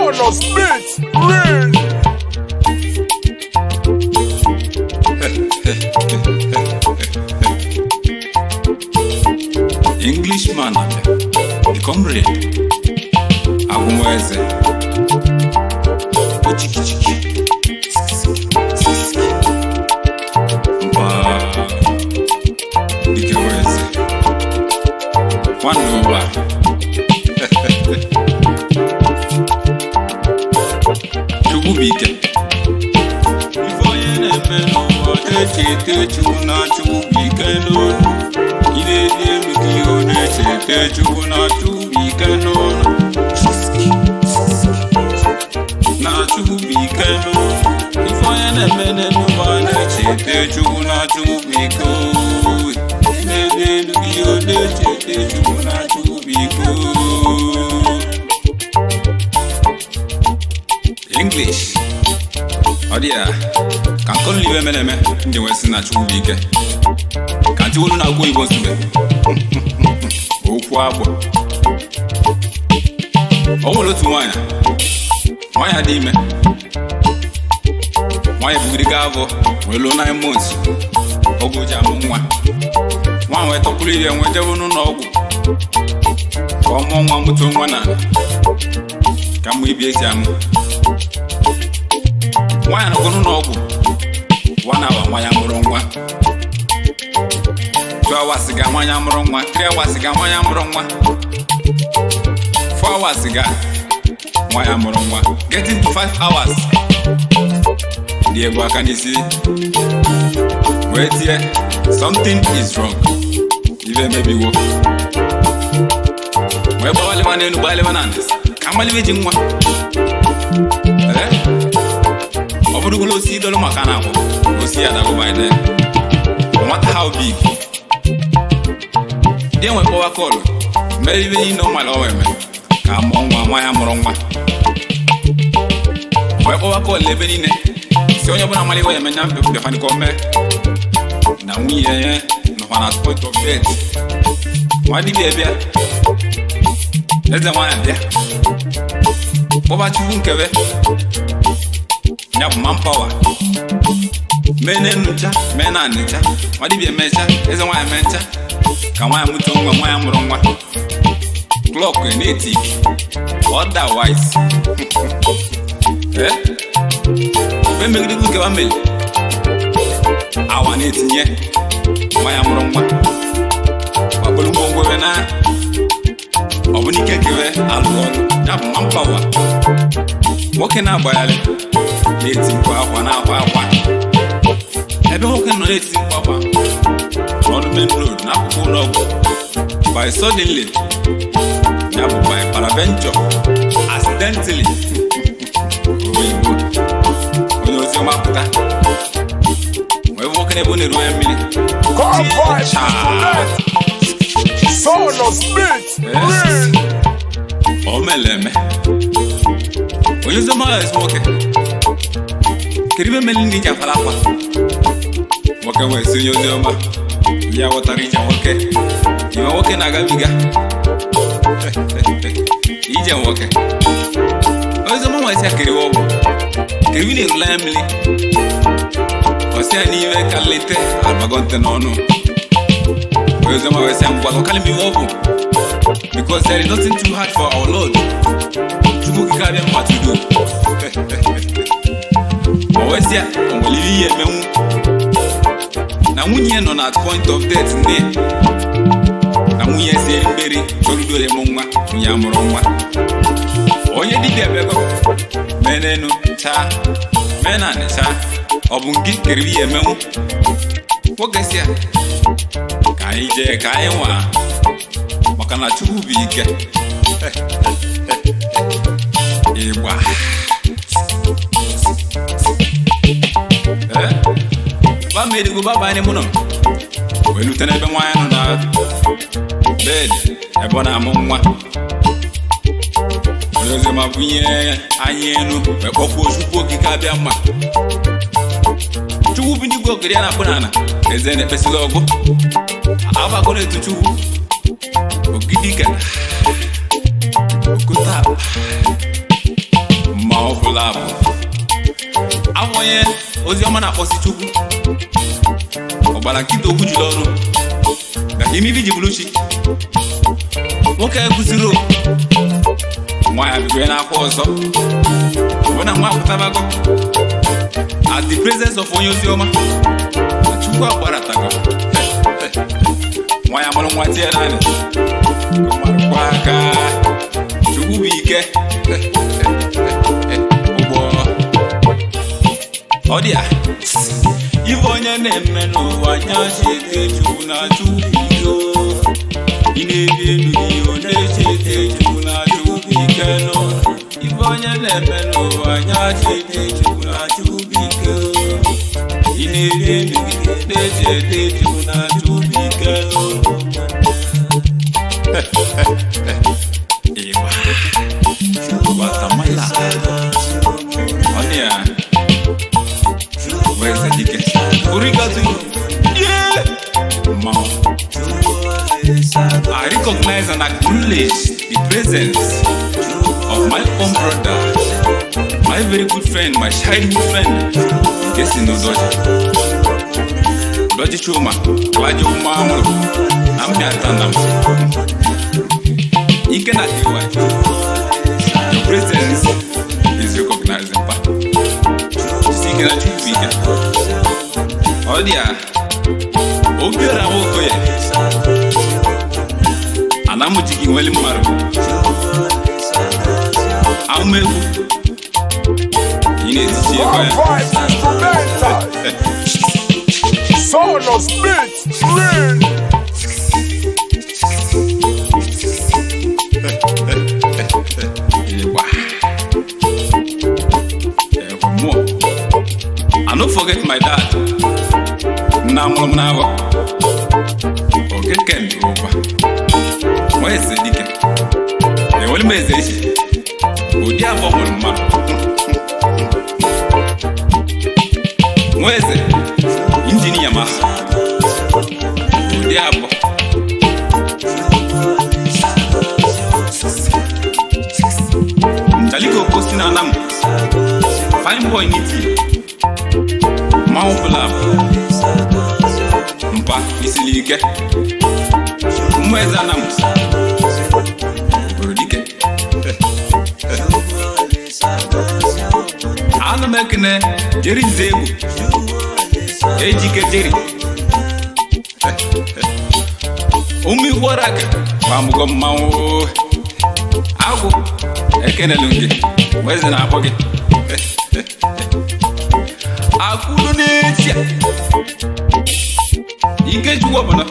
Sonos Beats Ring. Englishman abịa, the comrade, agụnwa eze, ochikichiki, mpa, dike eze, nwanne ụwa. Chukwu bụ ike. Ife onye na-eme n'ụwa na-echeta Chukwu na Chukwu bụ ike n'olu. Ị na-eri elu gị ọ na-echeta Chukwu na Chukwu bụ ike n'olu. Na Chukwu bụ ike n'olu. Ife onye na-eme n'ụwa na-echeta Chukwu na Chukwu bụ ike oo. Ị na-eri elu gị ọ na-echeta Chukwu na Chukwu bụ ike oo. English. Ọ dị ya ka nkọlụ ibe mere eme ndị wee sị na Chukwu bụ ike ka ntiwolu na akwụkwọ Igbo nsube okwu agbụ. O nwere otu nwaanyị, nwaanyị dị ime, nwaanyị bugiri gaa avọ wee lụọ 9 months oge o ji amụ nwa. Nwa wee tọpụrụ ire nwee jebe n'ụlọ ọgwụ ka ọ mụọ nwa, mụtụ nwa na ka mma ibi esi amụ. Nwaanyị nọkwa n'ụlọ ọgwụ 1 hour, nwaanyị amụrụ nwa. 2 hours ga, nwaanyị amụrụ nwa. 3 hours ga, nwaanyị amụrụ nwa. 4 hours ga, nwaanyị amụrụ nwa. Getting to 5 hours, ndị ebu aka n'isi wee tie, "Something is wrong, ife emebiwo." Wee gbawalịwa n'elu, gbawalịwa na ndịs ka mgbaliwe ji nwa. Ee, ọ bụrụgolo osi idolu maka na akwụ osi ya dago by then, no matter how big. Ndị enwe kpọwa kọlụ mere ibe niile ọ mara ọ eme ka mụọ nwa. Nwa ya mụrụ nwa, wee kpọwa kọlụ ebe niile si onye ọbụla mara iwe ya emenya bịafani ka o mee na nwunye ya nọkwa na point of death. Nwa dibịa bịa, eze nwaanyị bịa kpọba Chukwu nkebe ya bụ manpower, mee n'elu ncha, mee na anị ncha. Nwa dibịa emecha, eze nwaanyị mee ncha ka nwaanyị mụta nwa. Nwaanyị mụrụ nwa, clock na-etick otherwise. Ee, mgbe megide nkewa mere awa na-etinye, nwaanyị mụrụ nwa gbakpọrọ ngwongwo ebe na ọ bụ n'ike kewe alụrụ ọrụ ya bụ manpower. Nwoke na-agbagharị na-eti mkpu akwa, na-akwa akwa. Ebe nwoke nọ na-eti mkpu akwa n'ọnụ main road n'akụkụ ụlọ ọgwụ, by suddenly, ya bụ by peradventure, accidentally, oyibo onye ozi ọma pụta wee bụ nwoke na-ebe ọ na-eru anya mmiri. Come vibes Chaa. Sonos Beats Ring. O mere eme, onye ozi ọma ezi nwoke, kedu ibe mere ndị ji akwara akwa? Nwoke wee sị onye ozi ọma ya ghọtara ije nwoke, ime nwoke na-agabiga ije nwoke. Onye ozi ọma wee sị ya kerewe ọgwụ kerewe na-erula ya mmiri. Ọ sị ya n'ime ka nlete abago nte n'ọnụ. Onye ozi ọma wee sị ya ngwa gọkalị m iwe ọgwụ, because there is nothing too hard for our Lord. Chukwu okike abịa mma to do. O wee sị ya o nwere ihe emenwu na nwunye ya nọ na at point of death, nne na nwunye ya sie mmeri chọrọ ya mụ nwa. Nwunye ya mụrụ nwa. Onye dibịa bịago mee n'elu chaa, mee na anị chaa, ọ bụ nke kere ihe emenwu. Nwoke sị ya ka anyị jee ka anyị nwaa maka na Chukwu bụ ike. Ịgba ee ba medigo ba banye mụ nọ wee lute n'ebe nwaanyị nọ na bed ebe ọ na-amụ nwa. Onye oziọma bunye anyị elu wee kpọkwuo Chukwu okike abịa mma. Chukwu bi n'igwe, okere ya na-akpụ n'ala, eze na-ekpesịla ọgụ abago na-etu Chukwu ogidi ka okota. Ma ọ bụla bụ abụ onye ozi ọma na-akpọsi Chukwu ọgbara nkịta okwu juru ọnụ ka ime ibi ji bụrụ chi nwoke kụziri nwa ya bikwe n'akwa ọzọ ọbụna nwa apụtabago at the presence of onye ozi ọma na Chukwu agbaratago. Nwa ya mụrụ nwa tie naanị marụkwa aka. Chukwu bụ ike ụgbọ ọ dị ya. Ife onye na-eme n'ụwa nya chete Chukwu na Chukwu bụ ike o. Ị na-ebi elu gị ọ na-echete Chukwu na Chukwu bụ ike nụ. Ife onye na-eme n'ụwa nya chete Chukwu na Chukwu bụ ike o. Ị na-ebi elu gị na-echete Chukwu na Chukwu bụ ike nụ. Ịgba Guatemala ọ dị ya. Where's the ticket? Origatu. Yeah! Mom. I recognize and acknowledge the presence of my own brother, my very good friend, my childhood friend, Gesino Doji. Doji Chuma, Klaji Umamuru, Nambi Atanam. Ike na Iwa. Your presence is recognized in part. Ike na Chukwu ike. Ọ dị ya, Obiora Nwokoye, anamuji gị nwere mmadụ. Ahụmegwu, ị na-etiti ego ya. Vibes instrumental. Sonos Beats Real. Ịgba. Ekwe mmụọ. I no forget my dad. Nna mụrụ m n'ahụ. Okeke ndụ ụba. Nwa eze dike. Enwere m eze echi. Ụdị abụọ mụrụ mmadụ. Nwa eze, injinia ma. Ụdị abụọ. Njaliko Okosi na Anam. Fine boy n'Italy. Mmanwụ bụla bụ. Mpa isili ike. Mmụọ eze Anam. Obodo dike. Ana m ekene Jerry Nzegbu. Ejike Jerry. Ụmụ Igbo gbamụgo mmanwụ. Agwụ ekenelu gị, eze na-akpọ gị. Akwụdo n'echi a. Ikechukwu ọbụla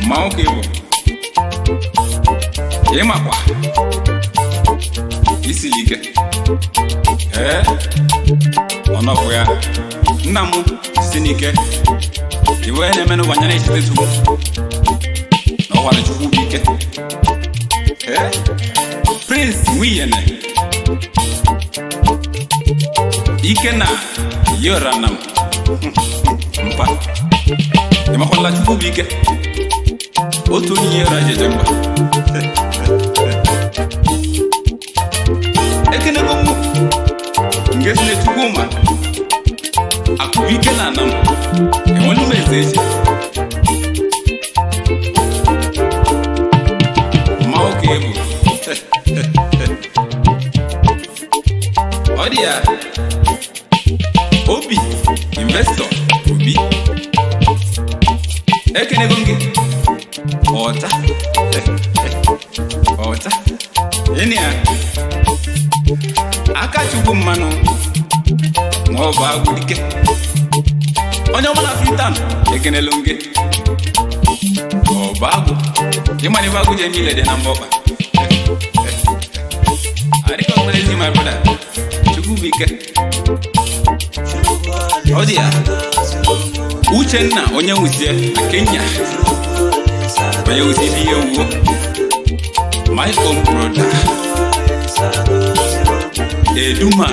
mmanwụ ka ị bụ. Ịmakwa isili ike ee ọnọbụ ya nna m si n'ike iwe na-eme n'ụwa anya na-echete Chukwu na ọwara Chukwu bụ ike. Ee Prince Nwiyene ike na yora na m mpa ịmakwala Chukwu bụ ike otu onye yora jeje mba ekenego mụ nke si na Chukwuma akụbụ ike na ana m enwere m eze echi mmanwụ ka ebu ọ dị ya. Obi investor Obi ekenego m gị ọcha ọcha ịnị ya aka Chukwu mmanụ ma ọ bụ agwụ dike onye ọma na Freetown ekenelu m gị ọ bụ agwụ ịmana ife agwụ ji eme ile dị na mba ọkpa. I recognize you, my brother. Chukwu bụ ike. Ọ dị ya. Uchenna onye nwuzie na Kenya onye nwuzie ife ihe wuo my own brother Eduma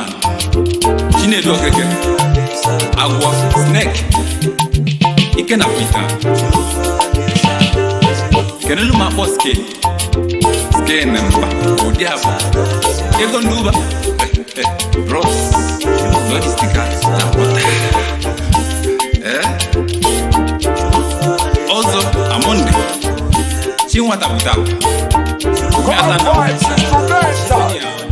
Chinedu Okeke agwọ snake ike na Peter kenelu m akpọ skin skin mba Ụdị a bụ ego ndị ụba, bros, logistica na pọta. Ee, ọzọ amonde chi nwata pụta. Good vibes, instrumental.